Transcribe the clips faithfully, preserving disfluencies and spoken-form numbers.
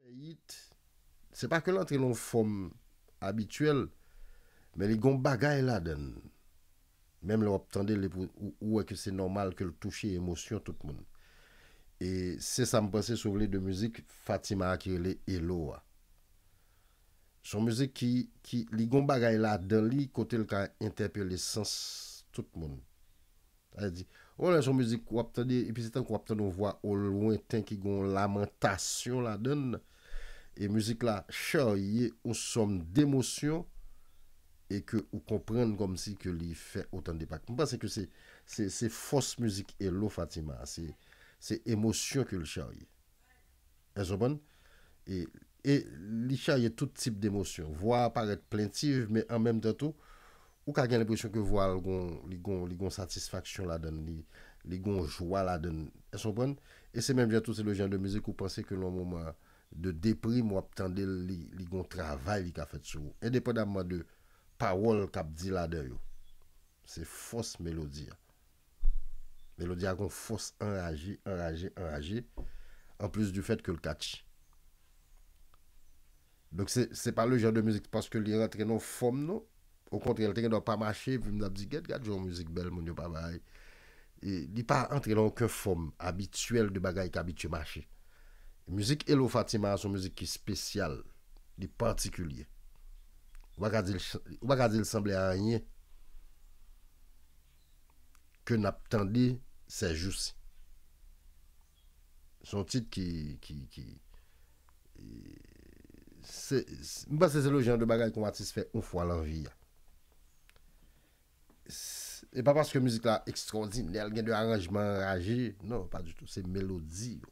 It, se pa ke l antre nan yon fòm abityèl, men li gon bagay ladan l. Menm lè w ap tande l, epi ou, ou wè ke se nòmal ke l touche emosyon tout moun. E se sa m panse sou vle de mizik Fatima a ki rele Elo a. Se yon mizik ki, ki, li gon bagay ladan li kote l ka entèpele sans tout moun. Sa vle di, ou wè lè se yon mizik w ap tande, epi se tankou w ap tande yon vwa olwenten ki gon lamantasyon ladan l. E mizik la charye yon sòm demosyon e ke ou konprann kòmsi ke li fè otan de pak. M panse ke se, se, se fòs mizik Elo Fatima a, se, se emosyon ke l charye. Èske w konprann? E, e li charye tout tip demosyon. Vwa a parèt plentiv, men an menm tan tou, ou ka gen lenpresyon ke vwa a l gon, li gon, li gon satisfaksyon ladan l, li, li gon jwa ladan l. Èske w konprann? E se menm jan tou, se le jan de mizik ou panse ke nan yon moman de deprim, w ap tande l, li, li gon travay li ka fèt sou ou. Endepandamman de pawòl k ap di ladan yo. Se fòs melodi a. Melodi a gon fòs anraje, anraje, anraje. Anplis du fèt ke l katchi. Donk se, se pa le jan de mizik paske li rantre nan fòm non. Okontrè, li te gen dwa pa mache, epi m t ap di, gèt, gad jan yon mizik bèl, moun yo pa bay. E li pa antre nan okenn fòm abityèl de bagay ki abitye mache. Mizik Elo Fatima a se yon mizik ki espesyal, li patikilye. Ou pa ka di l ch-, ou pa ka di l sanble a anyen ke n ap tande sèjousi. Se yon tit ki, ki, ki, e, se, se, m panse se le jan de bagay ke yon atis fè yon fwa nan vi a. S-, e pa paske mizik la ekstwòdinè, l gen de aranjman anraje. Non, pa ditou. Se melodi yo.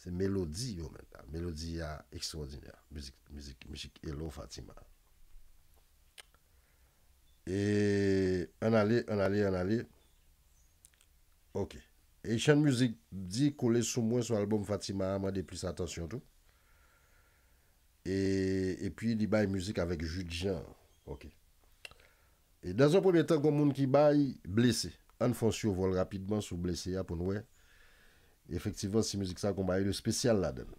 Se melodi yo menm la. Melodi a ekstwòdinè. Mizik, mizik, mizik Elo Fatima. E ann ale, ann ale, ann ale. Ok. Haitian Music di kole sou mwen sou albòm Fatima a, mande plis atansyon tou. E, epi li bay mizik avèk Jude Jean. Ok. E dans un premier temps, gon moun ki bay Blessé. Ann fè yon sivòl rapidman sou Blessé a pou n wè. Efektivman, si mizik sa gon bagay de espesyal ladan l.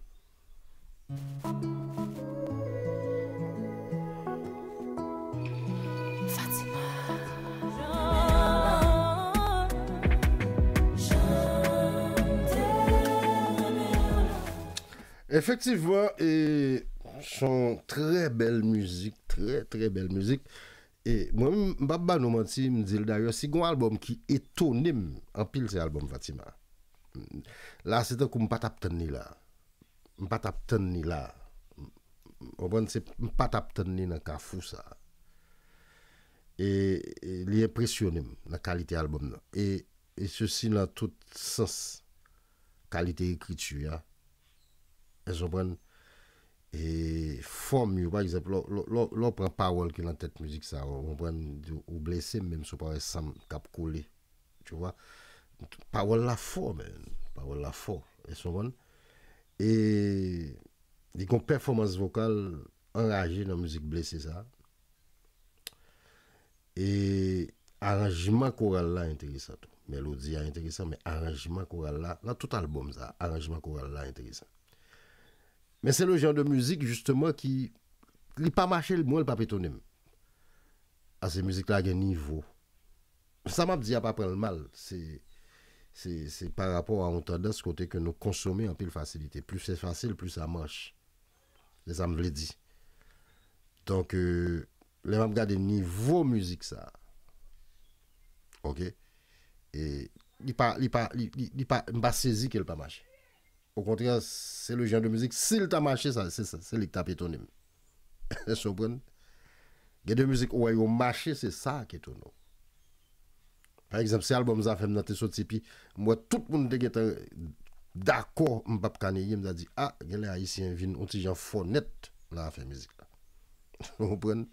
Efektivman, e, se yon trè bèl mizik, trè, trè bèl mizik. E mwen, m p ap ba nou manti, m di l dayè, si gon albòm ki etone m anpil, se albòm Fatima. La, se tankou m pa t ap tann li la. M pa t ap tann li la. Ou konprann? Se, m pa t ap tann li nan kafou sa. E, e li enpresyone m nan kalite albòm nan. E, e sesi nan tout sans kalite ekriti a. Èske w konprann? E fòm yo, pa egzanp, lè, lè, lè, lè w pran pawòl ki nan tèt mizik sa, ou konprann, ou blese m, menm si w pa wè san m k ap koule. Tu vois? Pawòl la fò, men. Pawòl la fò. Èske w konprann? E li gon pèfòmans vokal anraje nan mizik Blese sa. E aranjman koral la enteresan tou. Melodi a enteresan, men aranjman koral la, nan tout albòm sa, aranjman koral la enteresan. Men se le jan de mizik, jisteman, ki, li pa mache, mwen, l p ap etone m. Paske mizik la gen nivo. Sa m ap di a pa pran l mal, se, se, se pa rapò a yon tandans kote ke nou konsome anpil fasilite. Plis se fasil, plis sa manch. Se sa m vle di. Donk, euh, lè m ap gade nivo mizik sa, ok, e li pa, li pa, li, li, li pa, m pa sezi ke l pa mache. Okontrè, se le jan de mizik, si l ta mache, sa, se, se, se li k t ap etone m. Èske w konprann? Gen de mizik ou wè yo mache, se sa k etone w. Pa egzanp, si albòm Zafèm nan te soti, epi m wè tout moun te gentan dakò, m p ap ka niye, m ta di, a, genlè Ayisyen vin yon ti jan fò nèt nan afè mizik la. Ou konprann?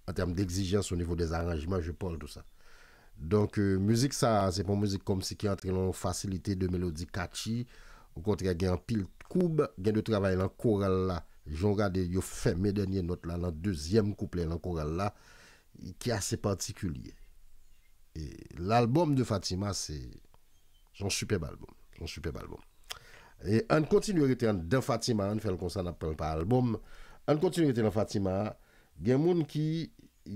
An tèm d'egzijans, o nivo dè aranjman, je parle, tout sa. Donk, euh, mizik sa, se pa yon mizik kòmsi ki antre nan yon fasilite de melodi catchy. Okontrè, gen anpil koub, gen de travay nan koral la. Jan w gade, yo fèmen dènye nòt la, nan dezyèm kouplè nan koral la, ki ase patikilye. E lalbòm de Fatima, se, se yon sipèb albòm. Se yon sipèb albòm. E ann kontinye rete anndan Fatima, ann fè l konsa, n ap pran l pa albòm. Ann kontinye rete nan Fatima a. Gen moun ki,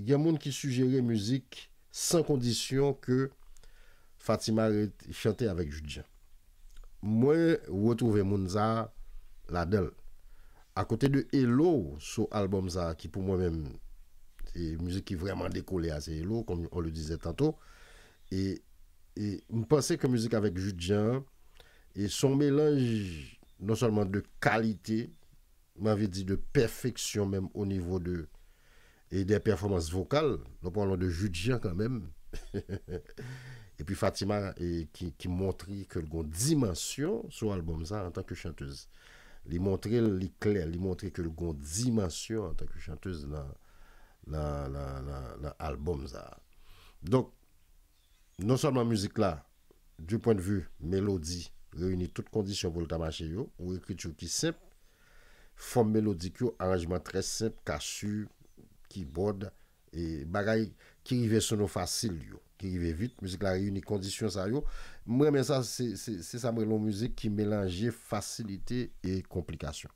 gen moun ki sijere mizik San Kondisyon ke Fatima re-, chante avèk Jude Jean. Mwen retwouve moun sa a ladan l. Akote de Hello sou albòm sa a, ki pou mwen menm, e mizik ki vrèman dekole a, se Hello, comme on le disait tantôt. E, e m panse ke mizik avèk Jude Jean an, e se yon melanj non sèlman de kalite, m anvi di de pèfeksyon menm o nivo de, e de pèfòmans vokal, nou pale de Jude Jean kanmenm. Epi Fatima, e, ki, ki montre ke l gon dimansyon sou albòm sa antan ke chantèz. Li montre l, li klè, li montre ke l gon dimansyon antan ke chantèz nan, nan, nan, nan, nan albòm sa. Donk, non sèlman mizik la, du point de vue melodi, reyini tout kondisyon pou l ta mache yo, yon ekriti ki senp, fòm melodik yo, aranjman trè senp, kasi, kibòd, e bagay ki rive sou nou fasil yo, ki rive vit, mizik la reyini kondisyon sa yo. M renmen sa, se, se, se sa m rele yon mizik ki melanje fasilite e konplikasyon.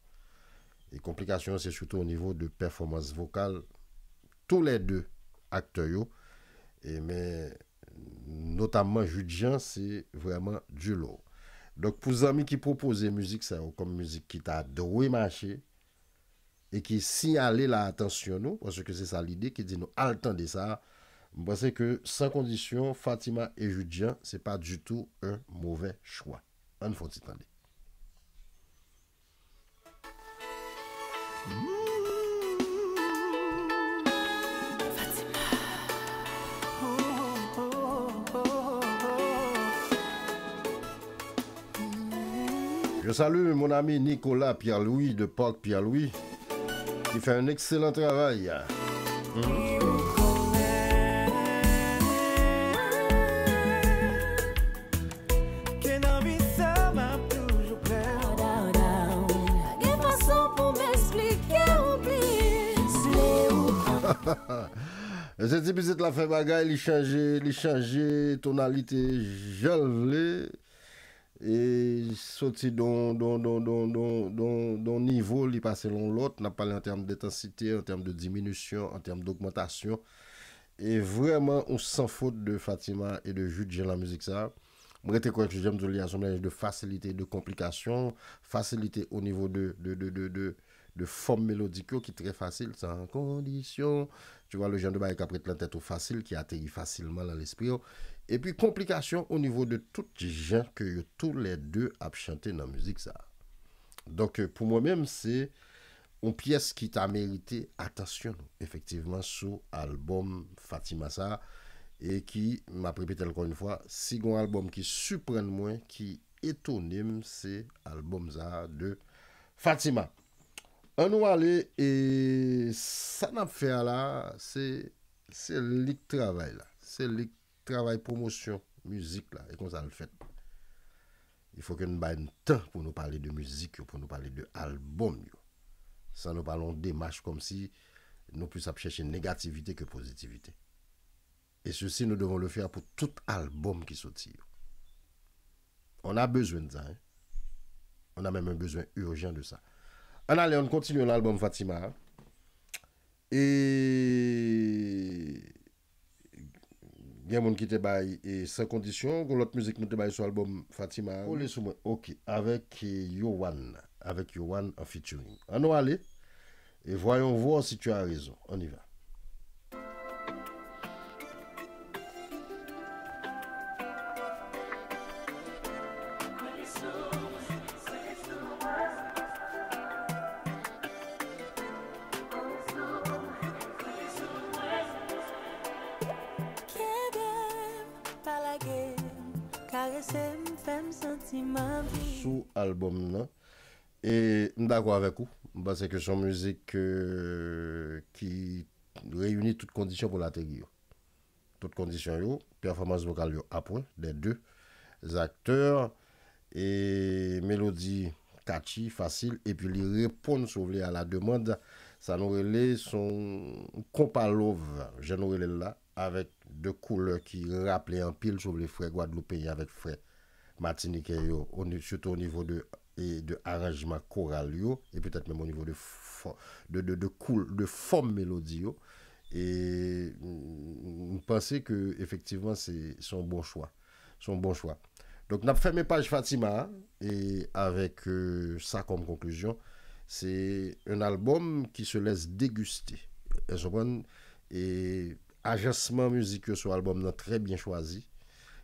E konplikasyon an, se sitou o nivo de pèfòmans vokal tou lè de aktè yo. E men, notamman Jude Jean, se vrèman du lourd. Donk, pou zanmi ki pwopoze mizik sa yo kòm mizik ki ta dwe mache e ki siyale la atansyon nou, paske se sa lide, ki di nou al tande sa, m panse ke San Kondisyon, Fatima e Jude Jean, se pa ditou un mauvais choix. Ann fè yon ti tande. Je salue mon ami Nicolas Pierre-Louis de Parc Pierre-Louis, qui fait un excellent travail. Ke nan vi sa m ap toujou prè. Gen fason pou m eksplike w plis. Vle ou pa. Se ti pitit la fè bagay, li chanje, li chanje tonalite jan l vle. E soti don, don, don, don, don, don, don nivo, li pase l yon lòt. N ap pale an tèm dentansite, an tèm de diminisyon, an tèm dogmantasyon. E vrèman, yon san fot de Fatima e de Jude Jean nan mizik sa. Mwen rete kwè ke jan m di w li a, se yon melanj de fasilite e de konplikasyon. Fasilite o nivo de, de, de, de, de, de fòm melodik yo ki trè fasil, san kondisyon. Tu vois, le jan de bagay k ap ret nan tèt ou fasil, ki ateri fasilman nan lespri w. Epi konplikasyon o nivo de tout jan ke yo toulède ap chante nan mizik sa. Donk, pou mwen menm, se yon pyès ki ta merite atansyon nou, efektivman, sou albòm Fatima sa, e ki, m ap repete l ankò yon fwa, si gon albòm ki siprann mwen, ki etone m, se albòm sa de Fatima. Ann nou ale, e sa n ap fè a la, se, se li k travay la. Se li k travay pwomosyon mizik la. E konsa l fèt. Il faut que nou bay n tan pou nou pale de mizik yo, pou nou pale de albòm yo. San nou pa nan yon demach kòmsi nou plis ap chèche negativite ke pozitivite. Et ceci, nous devons le faire pour tout albòm ki soti yo. On a besoin de ça, hein. On a même un besoin urgent de ça. Ann ale, ann kontinye nan albòm Fatima a. E gen moun ki te bay, e, Sans Condition, gon lòt mizik nou te bay sou albòm Fatima a. Kole sou mwen, ok, avèk, e, Yoann, avèk Yoann an featuring. Ann nou ale, et voyons voir si tu as raison. On y va. Kenbe m, pa lage m, karese m, fè m santi m anvi. Sou albòm nan. E m dakò avèk ou. M panse ke se yon mizik, euh, ki reyini tout kondisyon pou l ateri yo. Tout kondisyon yo, pèfòmans vokal yo apwen, des deux acteurs, e melodi catchy, fasil, epi li reponn, si w vle, à la demande, sa nou rele, se yon konpa love, jan nou rele l la, avèk de koulè ki raple anpil, si w vle, frè gwadloupeyen avèk frè matinitjè yo, o ni-, sitou o nivo de e de aranjman koral yo, e petèt menm o nivo de, fò- de, de, de, koul, de fòm melodi yo. E m panse ke efektivman se se yon bon chwa. Se yon bon chwa. Donk, n ap fèmen paj Fatima a, e avèk euh, sa kòm konklizyon. Se yon albòm ki se lès degiste. Èske w konprann? E ajansman mizik yo sou albòm nan trè byen chwazi.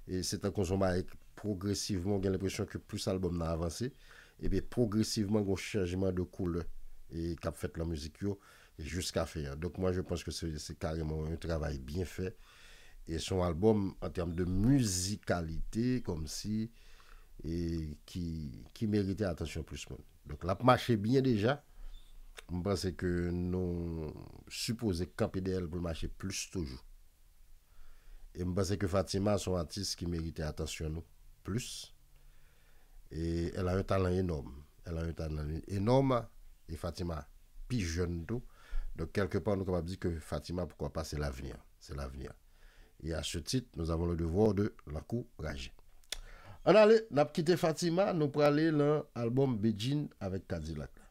E se tankou son bagay pwogresivman, ou gen lenpresyon ke plis albòm nan avanse, epi pwogresivman, gen yon chanjman de koulè e k ap fèt nan mizik yo, e jiska fen an. Donk, mwen, je pense que c'est c'est carrément un travail bien fait. E se yon albòm an tèm de mizikalite, kòmsi, e ki, ki merite atansyon plis moun. Donk, l ap mache byen deja. M panse ke nou sipoze kanpe dèyè l pou l mache plis toujou. E m panse ke Fatima se yon atis ki merite atansyon nou plis. E elle a un talent énorme. Elle a un talent énorme. E Fatima pi jèn tou. Donk, kèlkepa, nou kapab di ke Fatima, poukwa pa, se lavni. Se lavni. Et à ce titre, nous avons le devoir de l'encourager. Ann ale, n ap kite Fatima, nou prale nan albòm Bedjine avèk Kadilak.